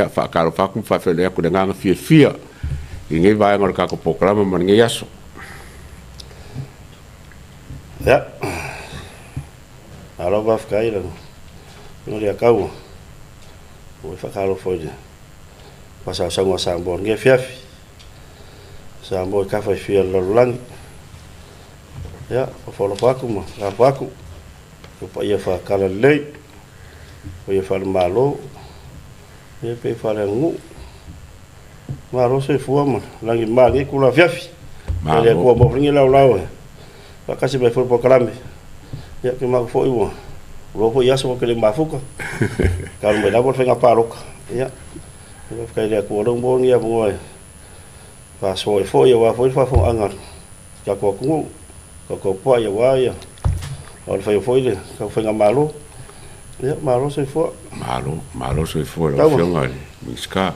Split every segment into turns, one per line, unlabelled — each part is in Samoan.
Faatalofa atu ma faafeiloai atu i le agaga fiafia i lenei vaega o le tatou polokalama ma lenei aso.
Ia, malo faafetai i lau Afioga ia Kaua. Ua faatalofa i le faasausauga a Samoa i lenei afiafi. Samoa i tafa e fia o le lalolagi. Ia, fofoalofa atu ma faatalofa atu i paia faatalalelei, paia faale-Malo, ia paia faale-aganuu. Malo soifua ma lagima i lenei itula afiafi. Malo. Le Atua maua foi lenei laolao e faatasi mai foi i le polokalame. Ia, te manatu foi ua loa foi aso ua tele mafuta. Talu mai lava le faiga palota. Ia, faafetai i le Atua o lea ua maua lenei avanoa e faasoa ai foi aua foi le faafofogaaga a le tatou atunuu, tautautapuai aua ia o le faia foi le tatou faigamalo. Ia, malo soifua.
Malo, malo soifua i lau Afioga i le Minisita.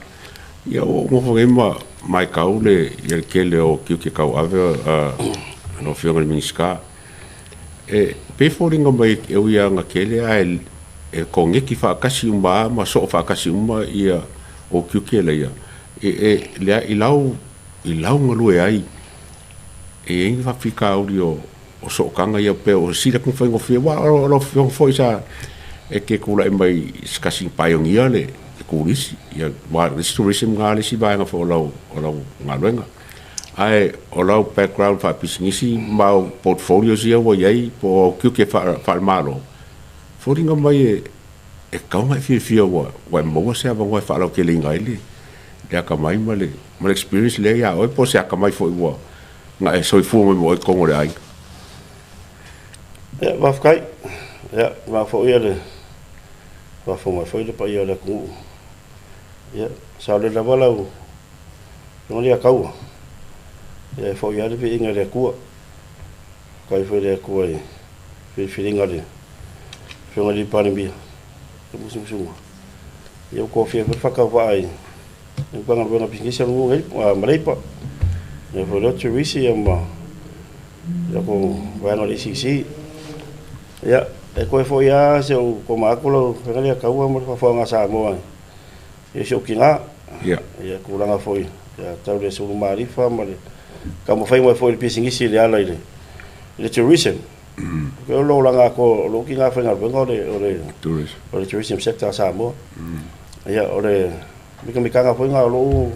Ia, ua ou nofo nei ma matau le, ia le tele o tiute tauave a lau Afioga i le Minisita. E pei e foliga mai e ui lava ina tele ae e koneti faatasi uma lava ma soo faatasi uma ia ou tiute laia. E, e, i lau, i lau galue ai, e i ai ni faafitauli o o sootaga ia pei o sili atu ona faigofie aua o lau afioga foi sa e te tulai mai i se tasi pioneer le turisi ia aua o le isi tourism lena le isi vaega foi o lau o lau galuega. Ae o lau background faapisinisi ma au portfolios ia ua i ai po o au tiute faale-Malo, foliga mai e e tatau ona e fiafia ua ua e maua se avanoa e faalauteleina ai le le atamai ma le ma le experience lea ia oe po o se atamai foi ua na e soifua mai ma oe i totonu o le aiga.
Ia, faafetai. Ia, va foi ia le faafofoga mai foi le paia o le atunuu. Ia, saolele lava lau Afioga ia Kaua. Ia, e foi lava le viiga i le Atua. Faafetai foi i le Atua i filifiliga a le Afioga i le Palemia, le musumusuga. Ia, ua tofia foi le faatauvaa i le Matagaluega o Pisinisi, Alamanuia ma Leipa. Ia foi lea Turisi ia ma le vaega o le ACC. Ia, e toe foi lava si ou koma atu lau Afioga ia Kaua ma le faafofoga a Samoa i si ou tina.
Ia.
Ia, tulaga foi ia tau le sulumaalifa ma le taumafaiga mai foi i le pisinisi i le ala i le tourism. O lou olaga atoa, o lou tina faigaluega o le o le tourism sector a Samoa. Ia, o le mitamitaga foi lena o lou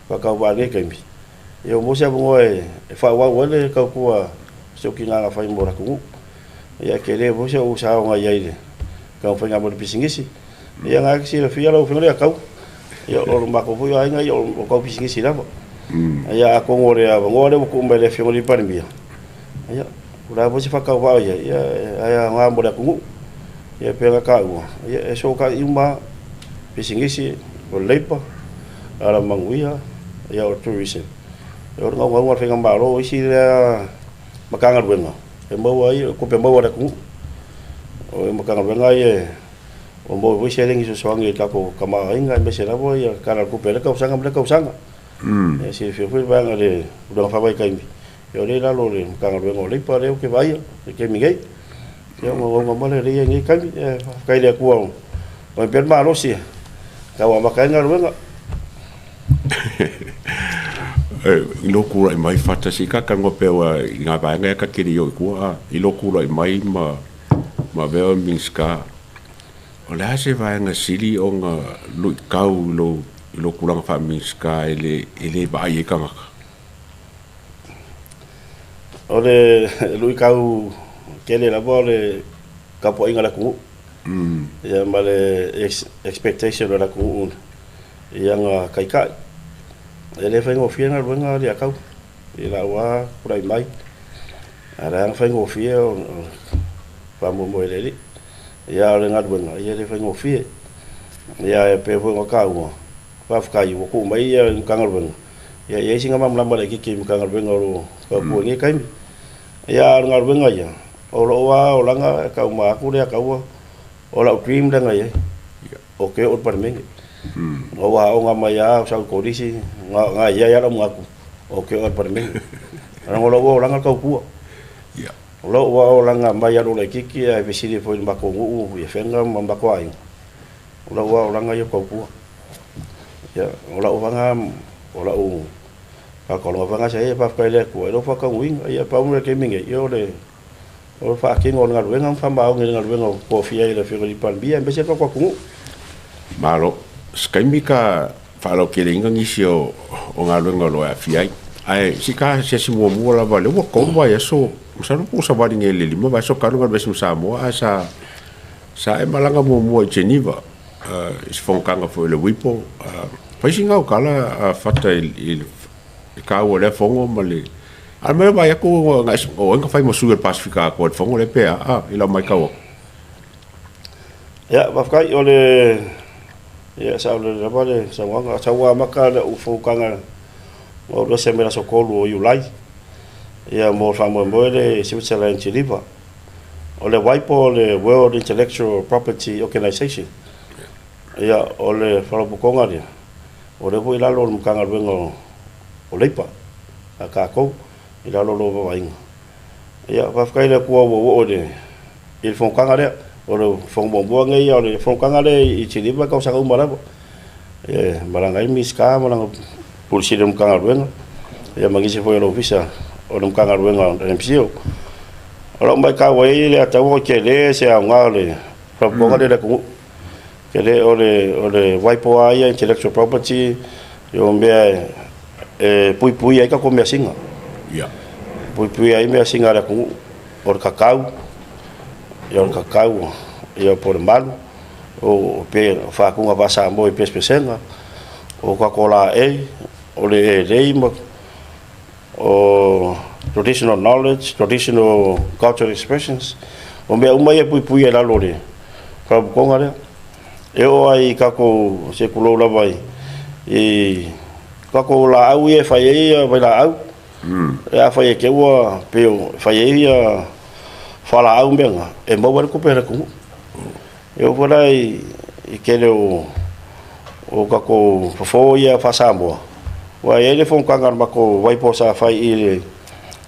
faatauvaa i lenei taimi, ia ua maua se avanoa e faaauau ai le tautua a si ou tina na fai mo le atunuu. Ia, e tele foi si ou sao na i ai i le taumafaiga mai o le pisinisi. Ia na e silafia lau Afioga ia Kau, ia o le matou foi aiga ia o tau pisinisi lava. Ia atonu o le avanoa lea ua tuu mai e le Afioga i le Palemia, ia o le a foi se faatauvaa o i ai, ia ae aoga mo le atunuu. Ia pei ona taua, ia e fesootai uma lava, pisinisi, o le leipa, alamanuia, ia o le tourism. O le naunautaiga o le faigamalo, o isi lea Matagaluega e maua ai tupe maua a le atunuu. O le Matagaluega ia ua maua foi seleni fesoasoani i le tatou tamaoaiga aemaise lava ia Tala o le Tupe i lea tausaga ma lea tausaga. E silafia foi le vaega i le tulaga faavaitaimi, ia o lea e i lalo o le Matagaluega o Leipa lea ou te vaaia i le taimi nei. Ia o naunauga ma lea e i ai i lenei taimi. Ae faafetai i le Atua ua aumai pea le malosi e tau amata ai le galuega.
I lou tulai mai Fata, se i ta talanoa pea aua i nai vaega ia ta te le i oo i tua, i lou tulai mai ma avea oe ma Minisita, o le a se vaega sili ona luitau i lou tulaga faa-Minisita e le vaai ai tagata?
O le luitau tele lava o le tapuaiga a le atunuu ia ma le expectation a le atunuu i ana taitai. E le faigofie le galuega a Kau i lau lava tulai mai, ae leaga e faigofie ona faamoemoe i le Alii. Ia a o le galuega, e le faigofie. Ia e pei foi ona taua, faafetai ua tuu mai le Matagaluega, ia e i ai sina malamalama laitiiti i le Matagaluega o lo o tautua i lenei taimi. Ia a o le galuega ia, o lou lava olaga e tau atu lea taua, o lau dream lea na i ai, ou te oo i le Palemene. Na ou aoga mai lava ou sau i le Kolisi, na i ai lava lou manatu, ou te oo i le Palemene. Leaga o lou olaga o le tautua. O lou olaga mai lava i lou laitiiti ae fesili foi i le matou nuu i Afega ma matou aiga, o lou lava olaga ia o le tautua. Ia, o la'u vaga o la'u faakaloga vaga sa ia faafetai i le Atua i lou faataunuuina. Ia pau le taimi nei, ia o le o le faatino o le galuega ma faamaoni i le galuega ua tofia ai e le Afioga i le Palemia aemaise le tatou atunuu.
Malo. Se taimi ka faalauteleina nisi o galuega o lo o aafia ai. Ae se i ta asiasi muamua lava, lea ua 3 vaiaso, masalo po ua savali nei i le 5 vaiaso talu ona alu ese ma Samoa, ae sa sa e malaga muamua i Geneva i se fonotaga foi a le WIPO. Fai sina au tala a Fata i le taua o lea fono ma le... A o le mea vaai atu o oe na fai ma sui o le Pasefika atoa i le fono lea pe a, i lau matau atu.
Ia, faafetai o le ia saolele lava le saunoaga. Sa ua amata lau fonotaga na ou alu ese mai le aso 3 o Iulai ia mo le faamoemoe lea i Switzerland Geneva. O le WIPO o le World Intellectual Property Organization. Ia, o le faalapotopotoga lea, o lea foi i lalo o le Matagaluega o Leipa a tatou, i lalo o lou vaavaaiga. Ia, faafetai i le Atua ua ou oo i le fonotaga lea. O le fono muamua lenei, o le fonotaga lea i Geneva i tausaga uma lava. E malaga ai Minisita, malaga Pule Sili o le Matagaluega, ia ma nisi foi o le Ofisa o le Matagaluega o le MCIL. O lau matau ai i le ataua, e tele se aoga o le faalapotopotoga lea i le atunuu. Tele o le WIPO lava ia, intellectual property, o mea e puipuia ai tatou measina.
Ia.
Puipuia ai measina a le atunuu. O le kakau, ia o le kakau, ia po o le malu, o pe faatuga faa-Samoa i pesepesega, o tatou laei, o le elei ma o traditional knowledge, traditional cultural expressions, o mea uma ia e puipuia i lalo o le faalapotopotoga lea. E oo lava i tatou, se tulou lava i tatou laau ia e fai ai vailaau, afai e te i ua pei e fai ai fualaau mea na, e maua ai le tupe a le atunuu. E oo foi la i tele o tatou fofo ia faa-Samoa, aua e i ai le fonotaga a le matou WIPO sa fai i le,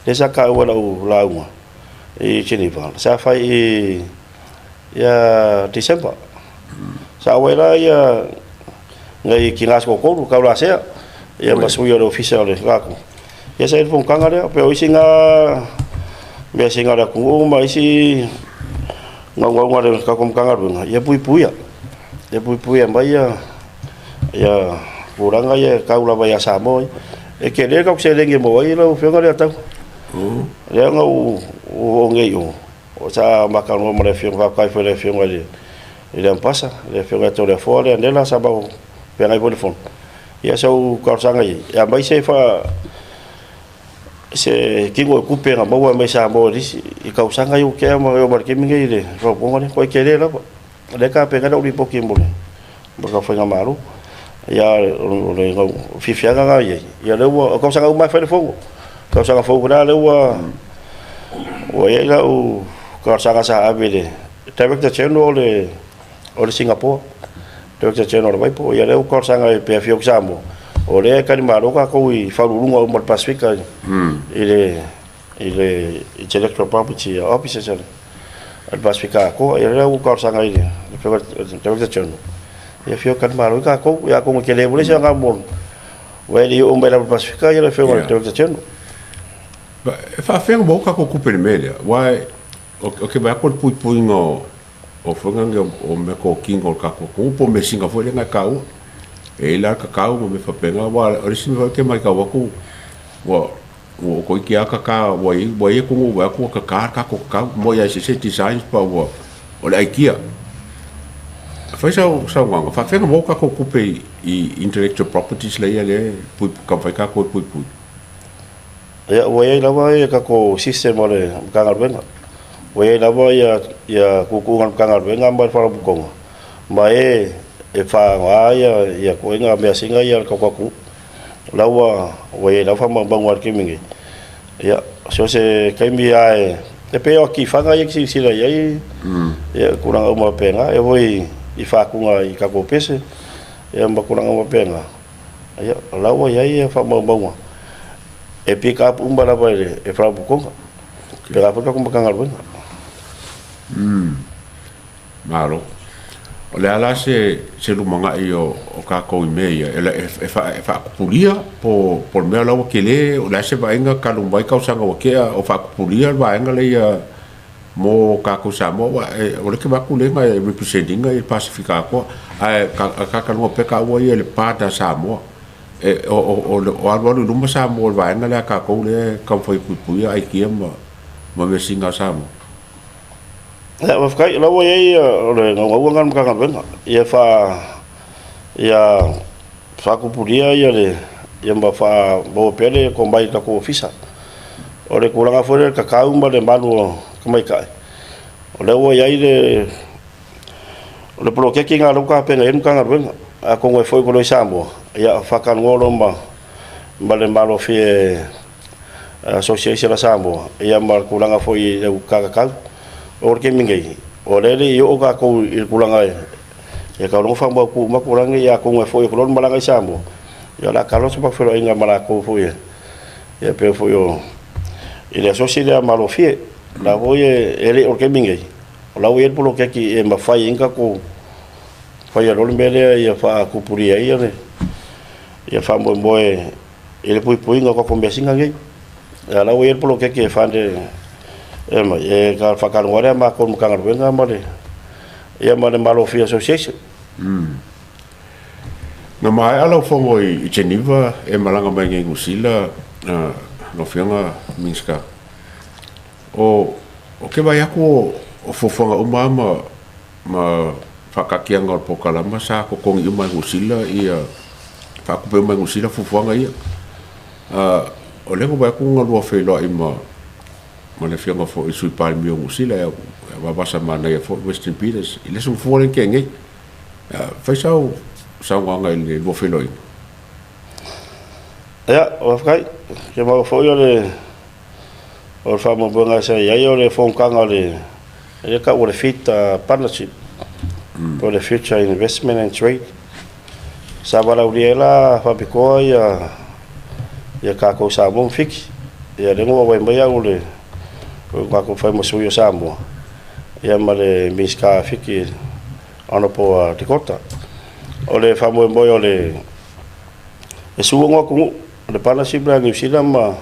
lea sa taua i lau lauga i Geneva, sa fai ia December. Sa auai la ia nai tina se toatolu taulasea ia ma sui o le ofisa o le latou. Ia sa i ai le fonotaga lea, pei o isi na measina a le atunuu ma isi naunautaiga a le tatou Matagaluega ia puipuia, ia puipuia mai ia tulaga ia e tau lava ia Samoa ia. E tele le tatou seleni e maua ai lau Afioga Leiataua. Lea na ou oo nei i o, sa ma talanoa ma le Afioga, faafetai foi i le Afioga i le Ambassador, le Afioga ia Toleafoa Leanela sa matou feagai foi i le fono. Ia sa ou talosaga i ai, e aumai se se tino o tupe na maua mai Samoa i isi i tausaga ia ua tea ma e oo mai i le taimi lenei i le faaupuga lea, ua tele lava. O lea e tapena lau lipoti mo le faigamalo. Ia o le fiafiaga lena e i ai, ia lea ua, o tausaga uma lava e fai le fono. Tausaga fou foi la lea ua i ai lau talosaga sa ave i le Director General o le Singapore, Director General o le WIPO, ia lea ua talosaga pe afio atu i Samoa, o lea e talimalo tatou i Faauluuluga uma o le Pasefika i le Intellectual Property Officers a le Pasefika atoa. Ia lea ua talosaga i le Director General, ia afio e talimalo ai tatou. Ia atonu e tele foi le isi vaega mo aua e le i oo mai lava i le Pasefika le afioga i le Director General.
E faafefea ona maua tatou tupe i le mea lea? Aua ou te vaai atu o le puipuiga o faiga nei o meatotino a le tatou atunuu po o measina foi lea na e taua. E i ai la le kakau ma mea faapena, aua o le isi mea foi ou te matau atu ua toeitiiti lava kaka, ua i ai atunuu ua vaai atu ua kaka le tatou kakau. E moni lava e eseese designs pa ua o le aikia. Fai sau saunoaga, e faapefea ona maua tatou tupe i intellectual properties lea e taumafai tatou e puipui?
Ia, ua i ai lava ia tatou system o le Matagaluega. Ua i ai lava ia tuutuuga o le Matagaluega ma le Faalapotopotoga ma e e faaaoga ia ituaiga measina ia a le tatou atunuu. O la ua i ai lava faamaumauga i le taimi nei. Ia, so o se taimi lava e pei o tifaga ia e te silasila i ai, ia tulaga uma faapena, e oo foi i faatuga i tatou pese ia ma tulaga uma faapena. Ia, o la ua i ai faamaumauga e pick up uma lava e le Faalapotopotoga. Pēlā foi le tatou Matagaluega.
Malo. O le a la se se lumanai o o tatou i mea ia? E e e faakupulia po po o le mea o la ua tele, o le a se vaaiga talu mai tausaga ua tea o faakupulia le vaega lea ia mo tatou Samoa? Aua e o lea e te vaai atu lea na e represent ina le Pasefika atoa, ae talanoa pea taua ia i le part a Samoa. E o o o alualu i luma Samoa i le vaega lea a tatou lea e taumafai e puipuia aikia ma ma measina a Samoa.
Ia, faafetai. O la ua i ai o le naunauga lena o le Matagaluega, ia faa ia faatupulia ia le ia ma faamaua pea le komai i le tatou ofisa. O le tulaga foi lea i le tatau ma le malu o tamaitai, o lea ua i ai le o le poloketi lena o lea ua tapena i ai le Matagaluega. Atonu e foi atu loa i Samoa, ia faatalanoa loa ma ma le Malofie Association a Samoa, ia ma le tulaga foi i le uta tatau. O le taimi nei, o lea e le i oo tatou i le tulaga e tau logo faamautu uma tulaga nei, atonu e foi atu loa le malaga i Samoa, ia o le a talo se faafeiloaiga ma latou foi e pei foi o i le asosi lea Malofie. O la foi e le o le taimi nei, o la ua i ai le poloketi e mafai ai ona tatou faia loa le mea lea ia faatupulia ai le ia faamoemoe i le puipuiga o tatou measina nei. A o la ua i ai le poloketi e fund e mai, e faatalanoa lea matou Matagaluega ma le ia ma le Malofie Association.
Na maea lau fono i Geneva e malaga mai nei i Niu Sila lau Afioga Minisita. O o ke vaai atu o fuafuaga uma lava ma ma faataatiaga o le polokalama sa totogi uma e Niu Sila ia faatupe uma e Niu Sila fuafuaga ia. O lea na vaai atu na lua feiloai ma ma le afioga foi i le Sui Palemia o Niu Sila ia Vavasa Manaia foi Western Peters i le aso Gafua lea na tea nei. Fai sau saunoaga i le lua feiloaiga.
Ia, faafetai. Ke maua foi o le O le faamoemoega sa i ai o le fonotaga o le lea e tau o le FIT Partnership po o le Future Investment and Trade. Sa valaaulia ai la faapitoa ia ia tatou Samoa ma Fiti. Ia lea na ou auai mai au o le tatou fai ma sui o Samoa ia ma le Minisita Fiti Honourable Dakota. O le faamoemoe o le e suono atunuu O le partnership lea a Niu Sila ma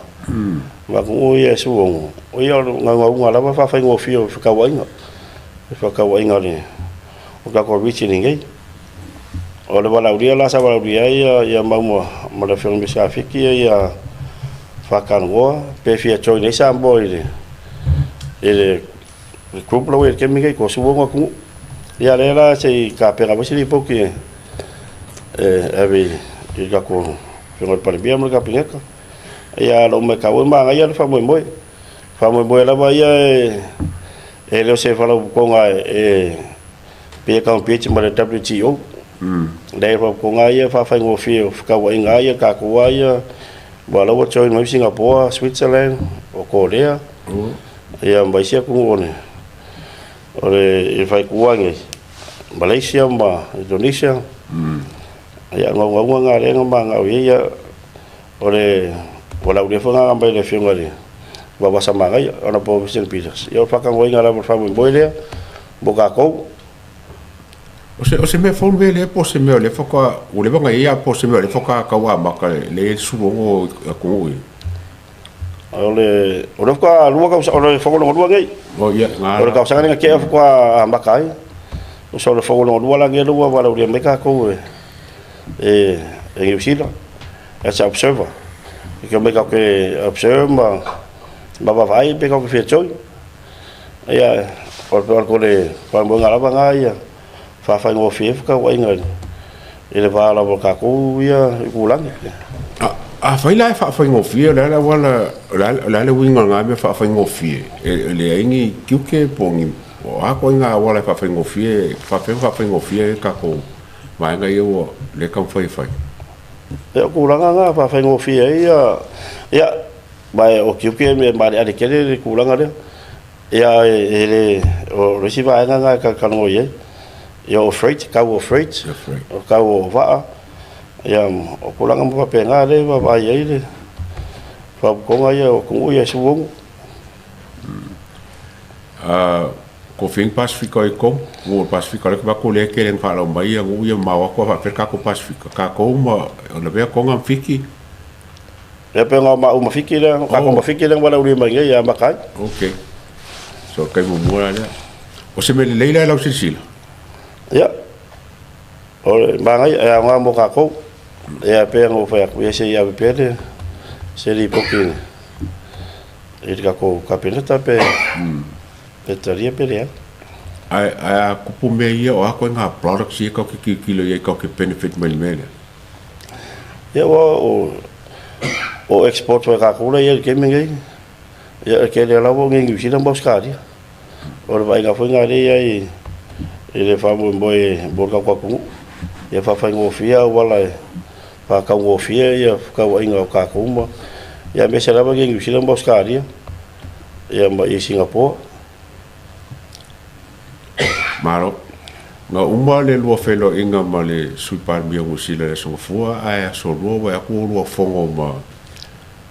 atunuu ia e suono, o ia o le naunautaiga lava e faafaigofie o fefaatauaiga, fefaatauaiga o le tatou region i inei. O le valaaulia la sa valaaulia ai ia mau ma le Afioga i le Minisita o Fiti ia faatalanoa pe fia join ai Samoa i le group la ua i ai i le taimi lenei, 36 atunuu. Ia lea la se i tapena mai se lipoti e ave i le tatou Afioga i le Palemia ma le Kapeneta. Ia, o lou matau e manaia le faamoemoe. Faamoemoe lava ia e le o se faalapotopotoga e pei e compete ma le WTO. Leai, o faalapotopotoga lava ia e faafaigofie o fefaatauaiga lava ia a tatou lava ia, aua o la ua join mai Singapore, Switzerland, o Korea, ia ma isi atunuu o le faaitu lava nei, Malaysia ma Indonesia. Ia, o naunautaiga lena lea na mananao i ai, ia, o le valaaulia foi lena na aumai e le Afioga i le Vaovasa Manaia, Honourable Winston Peters, ia o le faatanoaina lava o le faamoemoe lea mo tatou.
O se mea fou le mea lea po o se mea o lea faatoa ua leva ona i ai, po o se mea o lea faatoa tau amata lea e i ai le 16 atunuu ia?
O le o lea faatoa lua tausaga, o le fono lona lua lenei.
Oh, ia,
ngā O le tausaga lea na tea faatoa amata ai. O so le fono lona lua la nei ua valaaulia mai tatou e e e Niu Sila as a observer. E ke mai tatou te observe ma vaavaai pe tatou te fia join. Ia, o le o le faamoemoega lava na ia faafaigofie ai fefaatauaiga i le va lava o tatou ia itulagi.
Afai la e faafaigofie, o le a le auala, o le a le uiga o lena mea faafaigofie? E leai ni tiute po o ni, o a ituaiga auala e faafaigofie, e faapefea ona faafaigofie ai tatou vaega ia ua lea e taumafai e fai?
Ia, o tulaga na e faafaigofie ai ia, ma o tiute e maaleale tele le tulaga lea. Ia, e le, o le isi vaega lena e talatalanoa i ai, ia o freight, tau o freight, o tau o vaa, ia, o tulaga uma faapena lea e vaavaai i ai le faalapotopotoga ia o atunuu ia e 16.
Ko fea Pasefika i Kogo, nuu o le Pasefika o lea ke vaai atu lea e tele ina faalau mai nuu ia mamao atu a faapefea le tatou Pasefika, tatou ma lavea Toga ma Fiti.
Ia pe ona maau ma Fiti lea, tatou ma Fiti lea na valaaulia mai nei e amata ai.
Ok. So o le taimi muamua la lea. O se mea lelei la i lau silasila?
Ia, o le manaia, e aoga mo tatou. Ia pei ona ou fai atu, ia se i ave pea le se lipoti i le tatou Kapeneta pe pe talia pe leai.
Ae a tupu mea ia, o a ituaiga products ia tatou te tilotilo i ai tatou te benefit mai i le mea lea?
Ia ua o export foi a tatou la e i ai i le taimi lenei, ia o le tele lava o Niu Sila ma Ausetalia. O le vaaiga foi lena lea e i ai i le faamoemoe mo le tatou atunuu, ia faafaigofie auala e faataugofie ia feutauaiga o tatou ma ia aemaise lava Niu Sila ma Ausetalia ia ma i Singapore.
Malo. Na uma le lua feiloaiga ma le Sui Palemia o Niu Sila i le Aso Gafua, ae aso lua ua e atu ua lua fono ma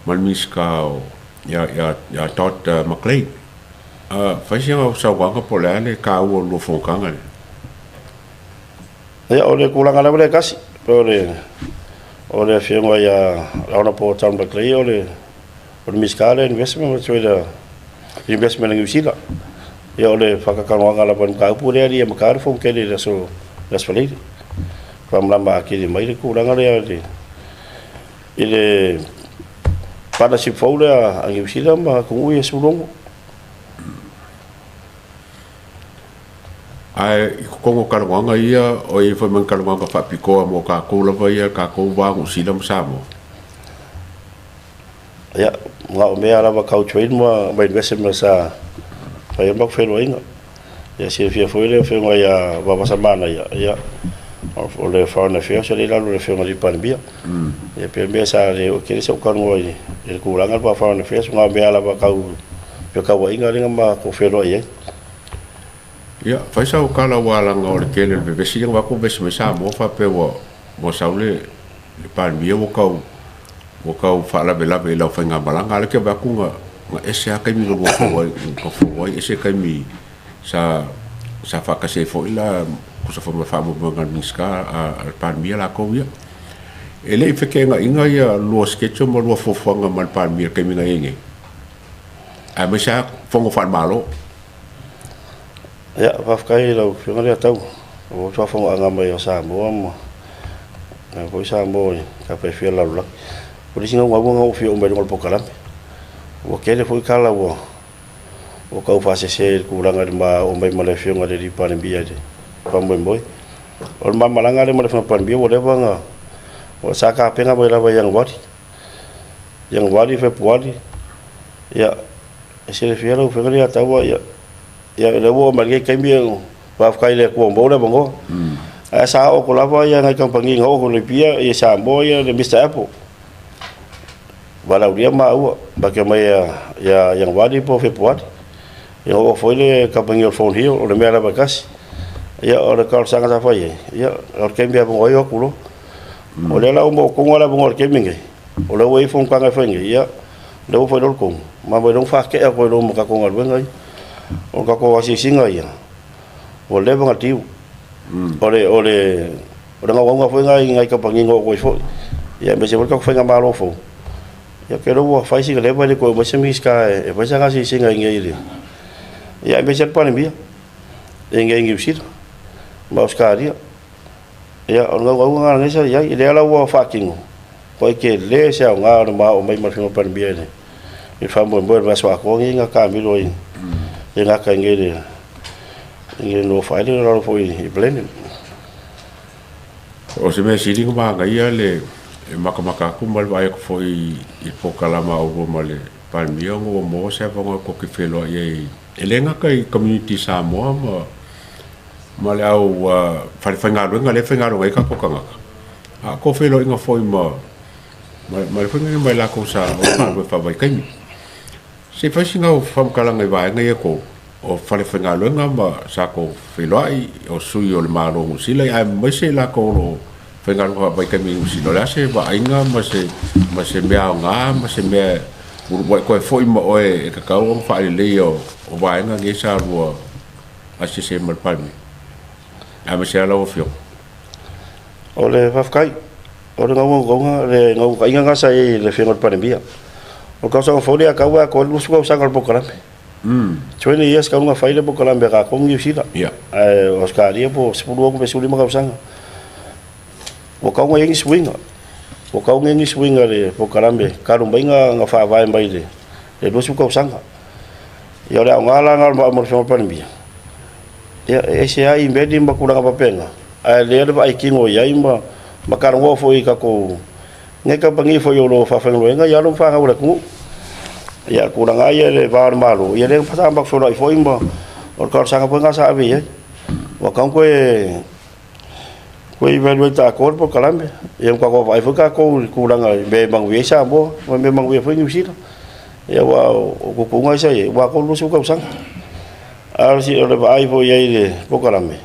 ma le Minisita o ia Todd McClain. Fai sina au saunoaga po o le a le taua o le lua fonotaga lea?
Ia, o le tulaga lava lea e tasi, pei o le o le afioga ia Honourable Todd McClay o le o le Minisita lea Investment ma Trade Investment a Niu Sila. Ia o le faatatalanoaga lava i le mataupu lea ia mataa le fono tele i le aso le Aso Faraile. Faamalamalama atili mai le tulaga lea i le partnership fou lea a Niu Sila ma atunuu ia 16.
Ae i totonu o talanoaga ia, o i ai foi ma ni talanoaga faapitoa mo tatou lava ia, tatou va Niu Sila ma Samoa?
Ia, na o mea lava tau trade ma investment sa fai ai matou feiloaiga. Ia silafia foi le afioga ia Vaavasamanaia, ia, o le Foreign Affairs lea e i lalo o le afioga i le Palemia. Ia pei o le mea sa le oo tele sau talanoa i le tulaga lea Foreign Affairs, na o mea lava tau feutauaiga lea na matou feiloai ai.
Ia, fai sau tala aua leaga o le tele o le vevesi lea na vaai atu vevesi mai Samoa faapea ua sau le Palemia ua tau Ua tau faalavelave i lau faigamalaga, a o lea e te vaai atu na ese lava taimi na lua fou ai, na fou ai, ese taimi sa sa faatasi ai foi la, tusa foi ma le faamoemoega a le Minisita, a le Palemia latou ia. E le i feteenaiga ia lua schedule ma lua fuafuaga ma le Palemia i le taimi na i ai nei, aemaise lava fono faale-Malo.
Ia, faafetai i lau Afioga Leataua, ua ou faafofogaaga mai o Samoa ma lea foi Samoa i tafa e fia o le lalolagi. O le isi naunauga na ou fia oo mai i luga o le polokalame. Ua tele foi tala ua tau faasese i le tulaga i le ma oo mai ma le Afioga i le Palemia i le faamoemoe. O le ma malaga lea ma le Afioga i le Palemia ua leva ona, sa tapena mai lava ia Ianuari, Ianuari, Fepuari, ia, e silafia lau Afioga Leiataua, ia, Ia, lea ua oo mai lenei taimi, faafetai i le Atua ua maua le avanoa. Ae sa oo atu lava ia nai kamupani na oo atu i Libya, i Samoa ia le Mister Apple. Valaaulia maua, ma te omai ia Ianuari po o Fepuari. Ia oo foi le kamupani o le Phone Hill, o le mea lava e tasi. Ia o le talosaga sa fai ai, ia o le taimi e avanoa ai o atu loa. O lea la ua maua tonu lava le avanoa i le taimi lenei, o lea ua i ai fonotaga e fai nei, ia lea ua fai loa le tonu, ma mai loa faatea atu ai loa ma tatou galuega ia. O tatou asiasiga ia, ua leva ona due. O le o le o le naunautaiga foi lena i nai kamupani na oo atu ai foi, ia aemaise foi le tatou faigamalo fou, ia ou te iloa ua fai sina leva e le toe omai se Minisita e fai sana asiasiga i inei i le, ia aemaise lava le Palemia i inei i Niu Sila ma Ausetalia. Ia, o le naunautaiga lena sa i ai, lea la ua faatino, ua tele se aoga o le ma oo mai ma le Afioga i le Palemia i le faamoemoe o le vaiaso atoa lenei na taamilo ai e gata i inei i le North Island i lalo foi i Blenheim.
O se mea sili ona manaia le matamata atu ma le vaai atu foi i le polokalama a ua ma le Palemia ona ua maua se avanoa tou te feiloai ai e le gata i community Samoa ma ma le au fale faigaluega lea e faigaluega ai tatou tagata, a o tou feiloaiga foi ma ma le faiga mai latou sa o galulue faavaitaimi. Se i fai sina au faamatalaga i vaega ia tou o fale faigaluega ma sa tou feiloai o sui o le Malo o Niu Sila aemaise i latou o lo o faigaluega faavaitaimi i Niu Sila. O le a se vaaiga ma se ma se mea aoga ma se mea ua e toe foi ma oe e tatau ona faaleleia o vaega nei sa lua. asiasi ai ma le Palemia aemaise lava lau Afioga.
O le faafetai, o le naunautauga, le naunautaiga lena sa i ai i le Afioga i le Palemia. O le tausaga fou lea tau e atoa ai le 20 tausaga o le polokalame. 20 years talu ona fai le polokalame a tatou ma Niu Sila. Ae o Ausetalia po o 16 pe 15 tausaga. Ua tatau ona i ai ni suiga. Ua tatau ona i ai ni suiga i le polokalame talu mai na faavae mai i le 20 tausaga. Ia o le aoga la lena o le maua ma le Afioga i le Palemia, ia e ese lava imeli ma tulaga faapena, ae lelei lava le vaai tino i ai ma talanoa foi i tatou nei kamupani foi o lo o faafaigaluega i alo ma fanau a le atunuu. Ia o le tulaga lava ia i le va o le Malo, ia lea sa matou feiloai foi ma o le talosaga foi lena sa ave i ai. Ua tatau ona toe evaluate atoa le polokalame, ia ma tatou vaavaai foi tatou i le tulaga i mea e manuia ai Samoa ma mea e manuia foi Niu Sila. Ia aua o tuutuuga ia sa i ai, ua atoa le 20 tausaga. A o le vaai foi i ai i le polokalame,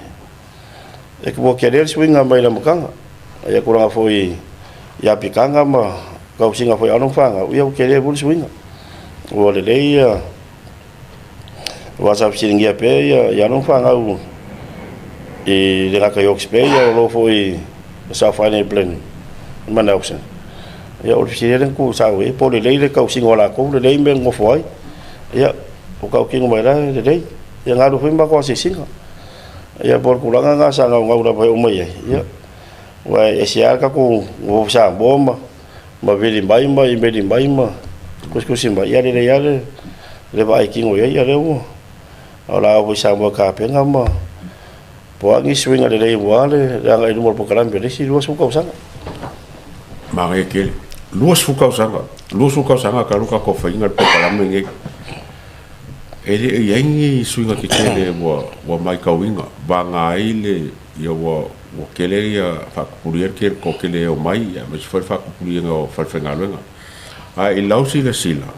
ua tele le suiga mai le amataga. Ia tulaga foi i apitaga ma tausiga foi a alo ma fanau, ia ua tele foi le suiga. Ua lelei ia, aua sa fesiligia pea ia alo ma fanau e le gata i Hawke's Bay, a o lo o foi i South Island i Blenheim ma Nelson. Ia o le fesili lea na tuu sao i ai, po o lelei le tausiga o latou, lelei mea e nonofo ai. Ia, ua tautino mai la e lelei. Ia na alu foi le matou asiasiga. Ia po o le tulaga lena sa naunau lava e oo mai ai, ia, aua e ese lava le tatou nonofo Samoa ma vili mai ma imeli mai ma tusitusi mai, ia lelei lava le vaai tino i ai, ia lea ua, o le a oo foi i Samoa e tapena ma po o a nisi suiga lelei aua le agai i luma o le polokalame i le isi 20 tausaga.
Manaia tele. 20 tausaga, 20 tausaga talu tatou faiga le polokalame lenei. E le o i ai ni suiga tetele ua matauina, vaga ai le, ia ua tele ia faatupulia le toatele e omai, aemaise foi le faatupuliga o falefaigaluega. Ae i lau silasila,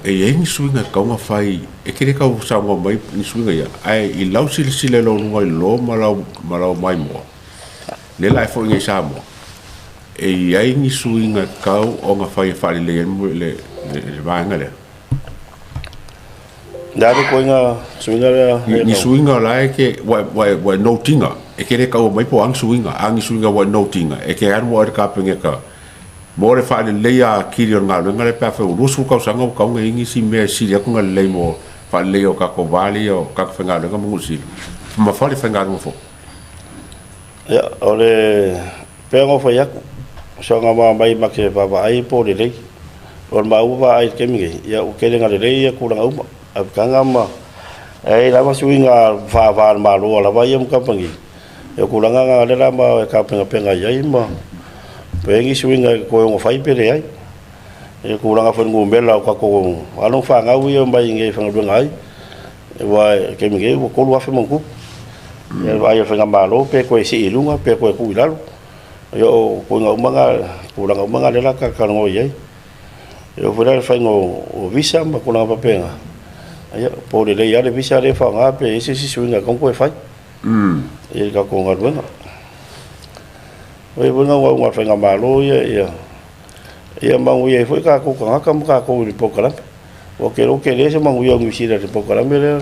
e i ai ni suiga e tatau ona fai, e te le tau saunoa mai ni suiga ia, ae i lau silasila i lou luga i lalo ma lau maimoa, lea la e foi nei i Samoa, E i ai ni suiga tatau ona fai e faalelei ai le vaega lea?
Le a le ituaiga suiga lea?
Ni suiga o la e te, ua e note ina, e te le taua mai po o a ni suiga, a ni suiga ua e note ina, e te alu oe i le Kapeneta mo le faaleleia atili o le galuega lea pe afai ua 20 tausaga ua tatau ona i ai nisi mea e sili atu ona lelei mo faaleleia o tatou vale ia o tagata faigaluega ma Niu Sila ma falefaigaluega foi.
Ia, o le pei ona ou fai atu, o soona mai ma te vaavaai po o lelei. O le maua vaai i le taimi nei, ia ua tele ina lelei ia tulaga uma. Apitaga ma e i ai lava suiga faava o le Malo a lava ia ma kamupani, ia o tulaga na lea la ma e tapenapena i ai ma pe i ai ni suiga e toe ono fai pe leai. I le tulaga foi i le numera o tatou alo ma fanau ia e omai i inei e faigaluega ai, aua i le taimi nei ua 3,000 ma ona tupu. Ia le vaai a le faigamalo pe toe sii i luga pe toe tuu i lalo. Ia o ituaiga uma na, tulaga uma na lea o le a talatalanoa i ai. E oo foi la i le faiga o visa ma tulaga faapena, ia po o lelei lava le visa lea e faaaoga pe i ai se isi suiga e tatau ona toe fai i le tatou galuega. O ia foi naunautaiga o le faigamalo ia ia manuia ai foi tatou tagata ma tatou i le polokalame. Ou te iloa ua tele se manuia o Niu Sila i le polokalame lea.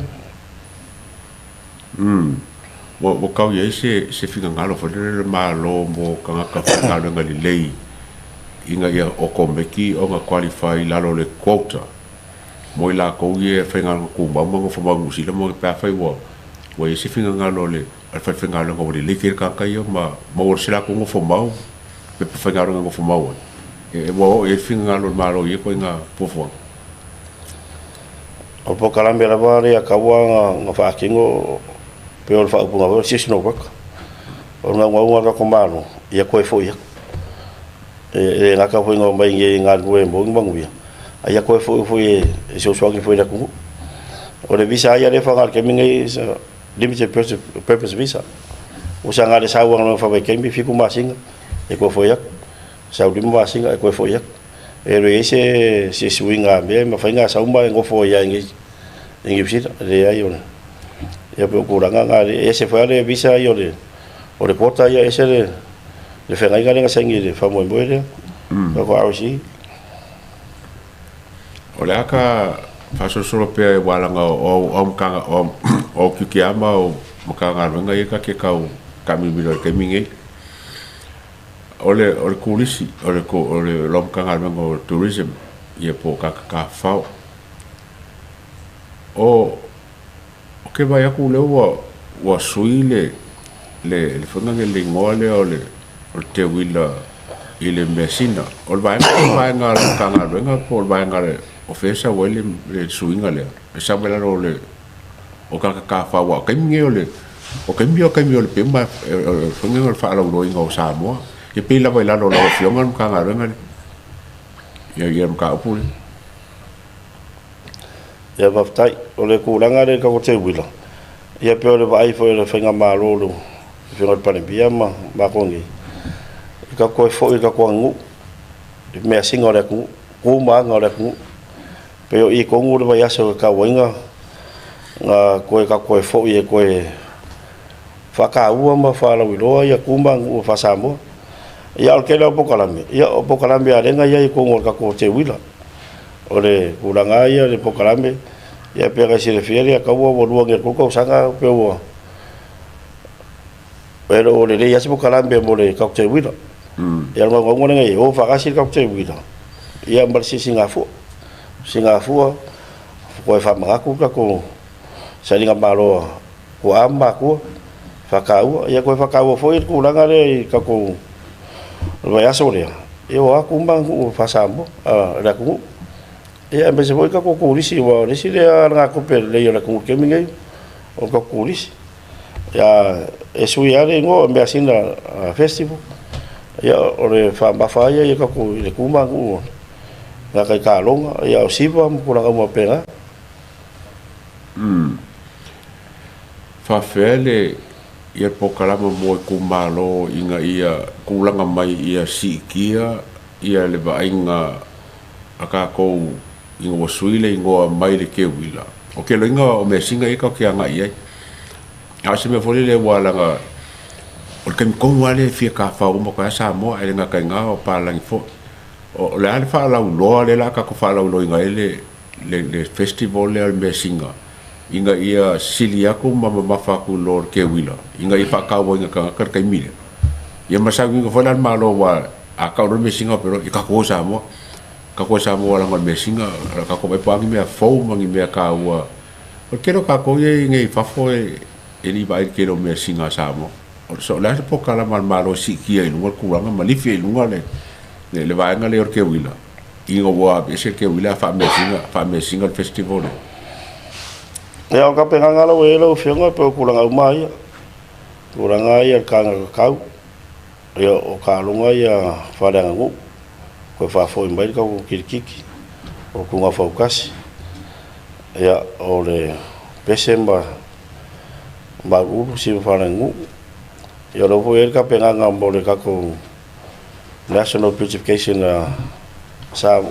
Ua tau i ai se finagalo foi lele o le Malo mo tagata faigaluega lelei ina ia okomeki ona qualify i lalo o le quota mo i latou ia e faigaluega tumau ma nofo mau i Niu Sila pe afai ua i ai se finagalo o le falefaigaluega ua lelei tele tagata ia ma maua se latou nofo mau, pepa faigaluega nofo mau ai. Ua oo i ai le finagalo o le Malo i ia ituaiga fuafuaga.
O le polokalame lava lea e tatau ona faatino pei o le faaupuga foi o le seasonal worker. O le naunautaiga o le tatou Malo, ia toe foi atu. E le gata foi ina omai i inei e galulue e maua ni manuia, a ia toe foi foi e fesoasoani foi i le atunuu. O le visa lava ia lea e faaaoga i le taimi lenei, is a limited purpose visa. Ua saga le sau lava i lona faavaitaimi, 7 masina e toe foi atu, sau 5 masina e toe foi atu. E le i ai se suiga mea e mafai ona sau ma e nofo ai lava i Niu Sila. E leai, o le ia pei o tulaga na, e ese foi lava le visa ia o le quota ia, e ese le feagaiga lea na saini i le faamoemoe lea, le ROC.
O le a ka faasolosolo pea e ualaga o au matagaluega o au tiute lava ma au Matagaluega ia ta te tau taamilomilo ai i le taimi lenei. O le o le turisi o le o le lau Matagaluega o le Tourism ia po o tagata tafafao. O ou te vaai atu lea ua ua sui le le faiga lea le igoa lea o le o le teuila i le measina. O le vaega lea o le vaega a le Matagaluega po o le vaega o fea e sau ai le suiga lea? E sau mai lalo o le o tagata tafafao aua o taimi nei o le o taimi ia o taimi o le pei ma foi lea o le faalauiloaina o Samoa. E pei lava i lalo o lau Afioga le Matagaluega lea ia le mataupu lea.
Ia faafetai. O le tulaga lea i le tatou teuila, ia pei o le vaai foi a le faigamalo i le Afioga i le Palemia ma matou nei, e tatou toe foi i le tatou aganuu, i measina o le atunuu, tu ma aga o le atunuu. Pei o i tonu le vaiaso e tatau ai ona toe tatou toe foi e toe faataua ma faalauiloa ia tu ma aganuu faa-Samoa. Ia a o le tele lava o polokalame, ia o polokalame a lea na i ai i totonu o le tatou teuila. O le tulaga lava ia o le polokalame, ia pei ona e silafia Leiataua ua 2 nei i le 3 tausaga pei ua e le o lelei lava se polokalame mo le tatou teuila. Ia o le naunauga lena ia o faatasi le tatou teuila ia ma le sisigafua. Sisigafua toe faamanatu le tatou sailigamalo a tuaa ma matua, faataua. Ia toe faataua foi le tulaga lea i tatou vaiaso lea, ia o atu uma nuu faa-Samoa, le atunuu. Ia aemaise foi tatou turisi aua o le isi lea alagatupe lelei a le atunuu i le taimi lenei, o tatou turisi. Ia, e sui lava le igoa o Measina Festival, ia o le faamamafa lava ia i tatou i le tu ma aganuu i taaloga, ia o siva ma tulaga uma faapena.
Faafefea le ia polokalama mo itumalo ina ia tulaga mai ia siitia ia le vaaiga a tatou ina ua sui le igoa mai le teuila. O ke loiga o measina ia tatou te agai i ai. A o se mea foi lele ua laga o le taimi tonu lava lea e fia tafafao uma atu ai lava Samoa ae le gata i lena o papalagi foi. O le a le faalauiloa lea o le a tatou faalauiloaina ai le festival lea o le measina ina ia sili atu ma mamafa atu i lo le teuila ina ia faatauaina e tagata le taimi lea. Ia ma sauniga foi la le Malo aua a tau loa le measina faapea loa, ia tatou o i Samoa. Tatou o i Samoa leaga o le measina o le a tatou vaai po o a ni mea fou ma ni mea taua. O le tele o tatou ia e i nei i fafo e le i vaai i le tele o measina a Samoa. So o le a se polokalama a le Malo e siitia ai i luga le tulaga ma lifi ai i luga le vaega lea o le teuila ina ua aveese le teuila ae faameasina, faameasina le festival lea?
Ia, o le tapenaga la ua i ai lau Afioga, pei o tulaga uma lava ia. Tulaga lava ia o le taga kakau, ia o taaloga ia faaleaganuu, toe faafoi mai le tatou kirikiti, o tugafautasi, ia o le pese ma mauulu siva faaleaganuu. Ia o lea foi e i ai le tapenaga mo le tatou National Beautification sa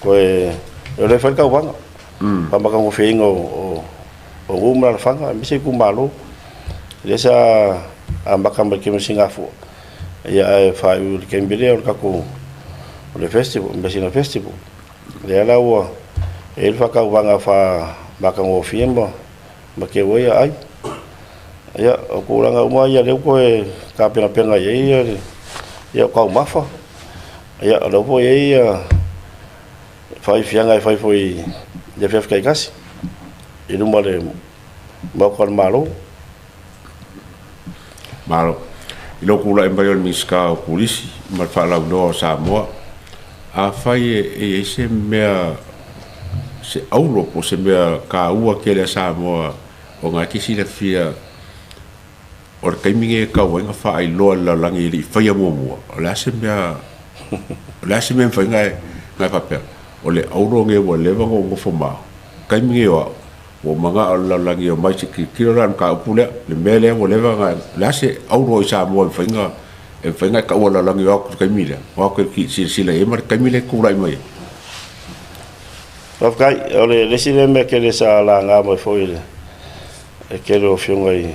toe, o lea e fai le tauvaga, faamatagofieina o nuu ma alaalafaga aemaise itumalo. Lea sa amata mai i le taimi o Sigafua, ia ae faaiu i le taimi lea o le tatou o le festival, Measina Festival. Lea la ua i ai le faatauvaga faamatagofie ma teu ai aai. Ia, o tulaga uma ia lea ua toe tapenapena i ai ia taumafa. Ia, o lea foi e i ai faaifiaga e fai foi i afiafi taitasi i luma o le Maota o le Malo.
Malo. I lou tulai mai o le Minisita o Turisi ma le Faalauiloa o Samoa, afai e i ai se mea, se auro po o se mea taua tele a Samoa ona e te silafia o le taimi lenei e tatau ai ona faailoa i le lalolagi e le i faia muamua, o le a se mea, o le a se mea e mafai ona e faapea, o le auro lenei ua leva ona ou nofo ma au, taimi lenei o au, Ua ou manao le lalolagi e omai se i tilotilo la i le mataupu lea, le mea lea ua leva ona, o le a se auro i Samoa e mafai ona, e mafai ona e taua i le lalolagi e o atu i le taimi lea, o atu e silasila i ai ma le taimi lea e tulai mai ai.
Faafetai. O le isi lea mea tele sa laga mai foi e le tele o afioga i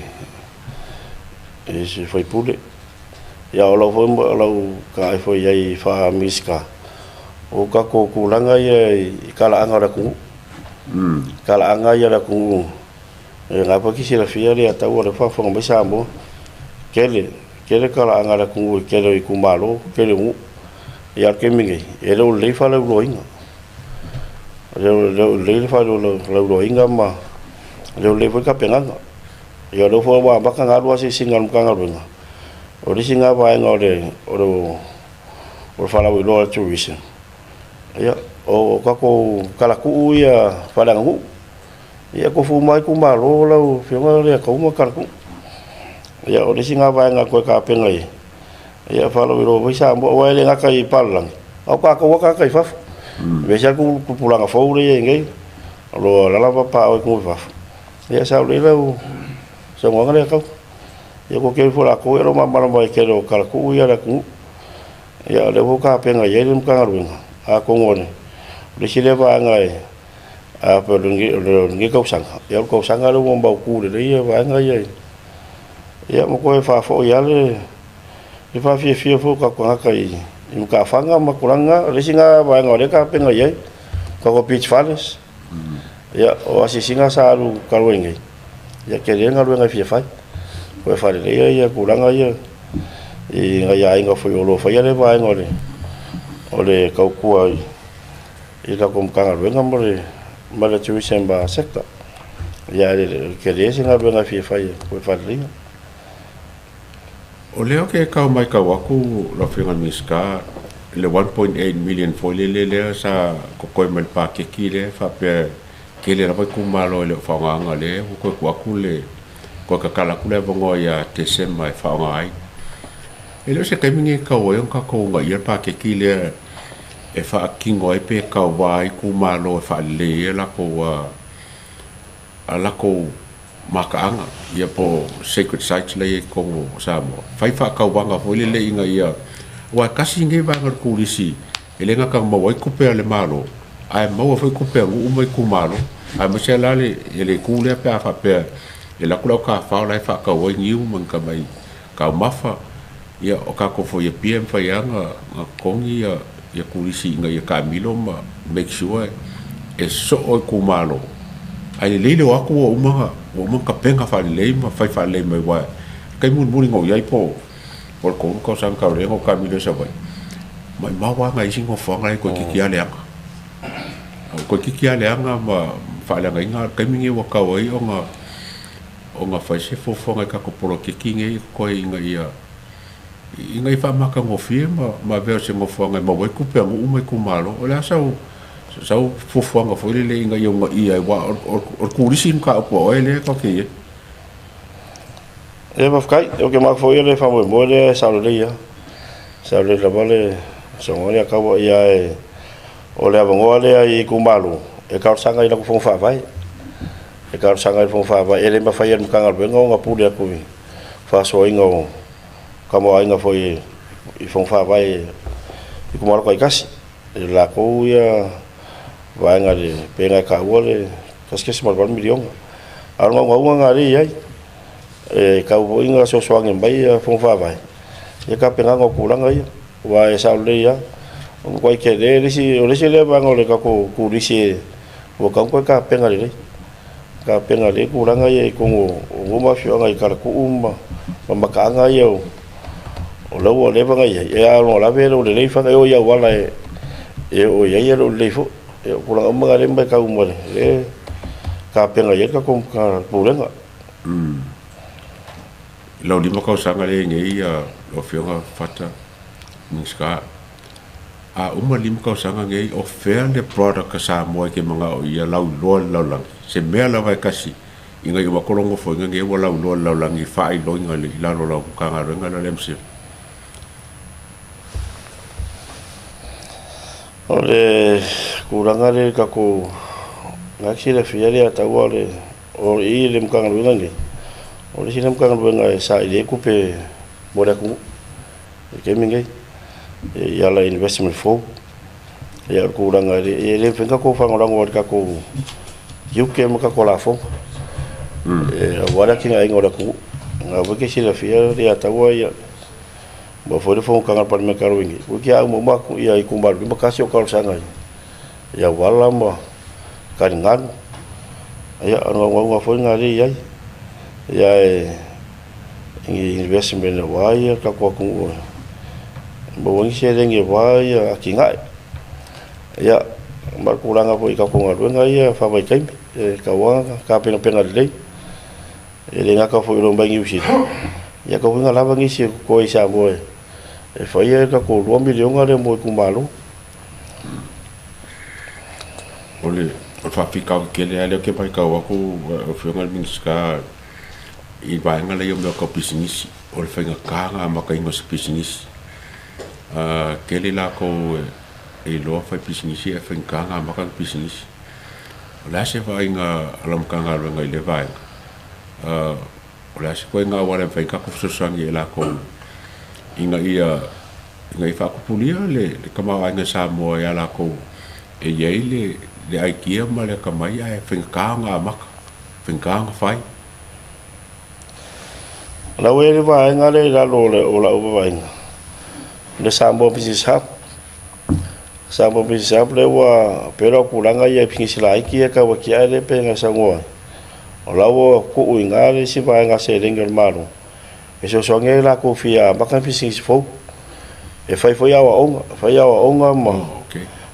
sui usufono. Ia o lau foi o lau tagai foi i ai faa-Minisita, o tatou tulaga ia i talaaga o le atunuu. Talaaga ia a le atunuu e gafa ki silafia le ataua le faafofoga mai Samoa. Tele, tele talaaga a le atunuu i tele o itumalo, tele o nuu. Ia a o le taimi nei, e le o lelei faalauiloaina. E le o lelei le faalauiloaina ma e le o lelei foi tapenaga. Ia o lea foi ua amata ona alu asiasiga a le Matagaluega, o le isi lena vaega o le faalauiloa o le tourism. Ia, o tatou talatuu ia faaleaganuu, ia e tofu uma lava itumalo lau Afioga Leiataua ma Talatuu. Ia o le isi lena vaega e toe tapena i ai, ia faalauiloa foi Samoa, aua e le gata i papalagi, a o tatou lava tagata i fafo. Aemaise lava le tupulaga fou lea e i ai nei, o lo o alaala ma papaaao i atunuu i fafo. Ia e sao lelei lau saunoaga Leiataua. Ia ua tele foi o latou e le o malamalama i le tele o talatuu ia a le atunuu. Ia o lea foi ua tapena i ai le Matagaluega, atonu o le isi lea vaega e a faapea o lenei tausaga, ia o le tausaga lea ua mautu lelei vaega ia. Ia ma toe faafoi lava le faafiafia foi o tatou tagata i matafaga ma tulaga na. O le isi lena vaega o lea e tapena i ai, tatou beach fales. Ia, o asiasiga sa alu talu ai nei, ia tele galuega e fia fai. Toe faaleleia ia tulaga ia i nai aiga foi o lo o faia le vaega o le tautua i le tatou Matagaluega ma le Tourism Sector. Ia ae tele se galuega e fia fai e toe faaleleia.
O lea ou te tau matau atu lau Afioga i le Minisita i le $1.8 million foi lele lea sa totoe mai le paketi lea e faapea e tele lava itumalo e le o faaaogaina lea ua toe tuu atu le toe tatala atu le avanoa ia Tesema e faaaoga ai. E le o se taimi lenei e tatau ai ona tatou uunaia le paketi lea e faatino ai pe tauva ai itumalo e faalelei ai latou a latou mataaga ia po o sacred sites la e i ai i totonu o Samoa, fai faatauvaga foi lele ina ia, aua e tasi lenei vaega o le turisi e le gata ina maua ai tupe a le Malo, ae maua foi tupe a nuu ma itumalo, aemaise la le itu lea pe a faapea e alu atu le autafao la e faatau ai niu ma ni tamai taumafa, ia o tatou foi i Apia e mafai lava ona totogi ia turisi ina ia taamilo ma make sure e soo itumalo. Ae lelei le o atu ua uma ona tapena faalelei ma fai faalelei mai aua o le taimi mulimuli na ou i ai po o le 3 tausaga talu ai ona ou taamilo i Savaii, maumau lava nai isi nofoaga la e toeitiiti lava leaga. Toeitiiti lava leaga ma faaleagaina. A o le taimi lenei ua tatau ai ona fai se fuafuaga i tatou poloketi nei e totoe ina ia faamatagofie ma avea o se nofoaga e maua ai tupe a nuu ma itumalo. O le a sau fuafuaga foi lele ina ia uunaia ai, aua o le turisi le mataupu a oe lea tatou te i ai.
Ia faafetai, ou te manatu foi o le faamoemoe lea e sao lelei lava. E sao lelei lava le saunoaga lea a Taua, ae o le avanoa lea i itumalo e talosaga i latou fono faavae. E talosaga i le fono faavae, e le mafai e le Matagaluega ona pule atu i faasoaina o tamaoaiga foi i fono faavae i itumalo taitasi. I latou ia vaega pei ona e taua le $1.8 miliona. A o le naunautaiga lena o lea e i ai, e tatau foi ona fesoasoani mai ia fono faavae i le tapenaga o tulaga ia. Aua e sao lelei lava, ua matuai tele le isi, o le isi lea vaega o le tatou turisi ua tatau ona toe tapena lelei, tapena lelei tulaga ia i totonu o nuu ma afioaga i Talatuu ma mataaga ia o la ua leva ona i ai, a o lona lave e le o lelei fana, e oo i auala e oo i ai e le o lelei foi. O tulaga uma na o lea e matau ma le tapena i ai le tatou Pulega.
I lau 5 tausaga lea e i ai nei lau Afioga Fata Minisita, a uma le 5 tausaga nei, o fea le product a Samoa e te manao ia lauiloa i le lalolagi? Se mea lava e tasi ina ia uma atu lau nofoaiga nei ua lauiloa i le lalolagi i faailoina i lalo o lau Matagaluega lea o le MCIL.
O le tulaga lea i le tatou, lena e te silafia le taua o i le Matagaluega lenei, o le isi lea Matagaluega e saili ai tupe mo le atunuu i le taimi lenei, e ala i investment fou. Ia o le tulaga e le mafai ona tatou faalagolago i le tatou tiute ma tatou lafoga aua le atinaeina o le atunuu. O lena foi e te silafia Leiataua, ia ua foi le fonotaga a le Palemene talu ai nei, toeitiiti lava uma uma atu itumalo 51 o talosaga i auala ma taligalu. Ia, o le naunauga foi lena lea e i ai. Ia e i investment aua ia tatou atunuu e maua ai ni seleni aua ia atinae. Ia, ma le tulaga foi i tatou galuega ia faavaitaimi, e tatau lava ona tapenapena lelei. E le gata foi i le omai i Niu Sila, ia tatau foi ona lava nisi e totoe i Samoa e faia le tatou $2 miliona lea mo itumalo.
O le faafitauli tele lava lea ou te matau atu lau Afioga i le Minisita i le vaega lea o mea tau pisinisi, o le faigata ona amataina o se pisinisi. E tele latou e iloa fai pisinisi ae faigata ona amata ni pisinisi. O le a se vaaiga a lau Matagaluega i lea vaega? O le a se ituaiga auala e mafai ai ona tatou fesoasoani i ai latou ina ia ina ia faatupulia le tamaoaiga i Samoa ia latou e i ai le idea ma le atamai ae faigata ona amata, faigata ona fai.
O la ua i ai le vaega lea i lalo o lau vaavaaiga, le Samoa Business Hub. Samoa Business Hub lea ua pei o tulaga ia i pisinisi laiti ia e tau atiae lea pei ona saunoa ai, o la ua tuu i ina le isi vaega seleni a le Malo e fesoasoani ai latou fia amata ni pisinisi fou. E fai foi aoaoga, fai aoaoga ma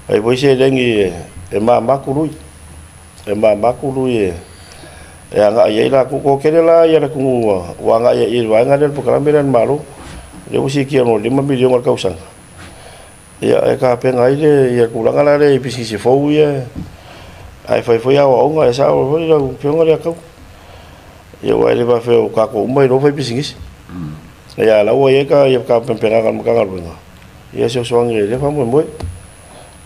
fai foi seleni e mama tului, e mama tului e agai ai latou. E toatele la le atunuu ua agai i le vaega lea o le polokalame lea a le Malo, lea ua siitia i luga i le $5 miliona i le tausaga. Ia, e tapena ai le tulaga la lea i pisinisi fou ia, ae fai foi aoaoga, e sao foi lau Afioga lea Taua. Ia aua e le faapea o tatou uma e iloa fai pisinisi. Ia a o la ua i ai tapenapenaga a le Matagaluega, ia e fesoasoani i lea faamoemoe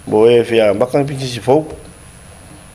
mo e fia amata ni pisinisi fou.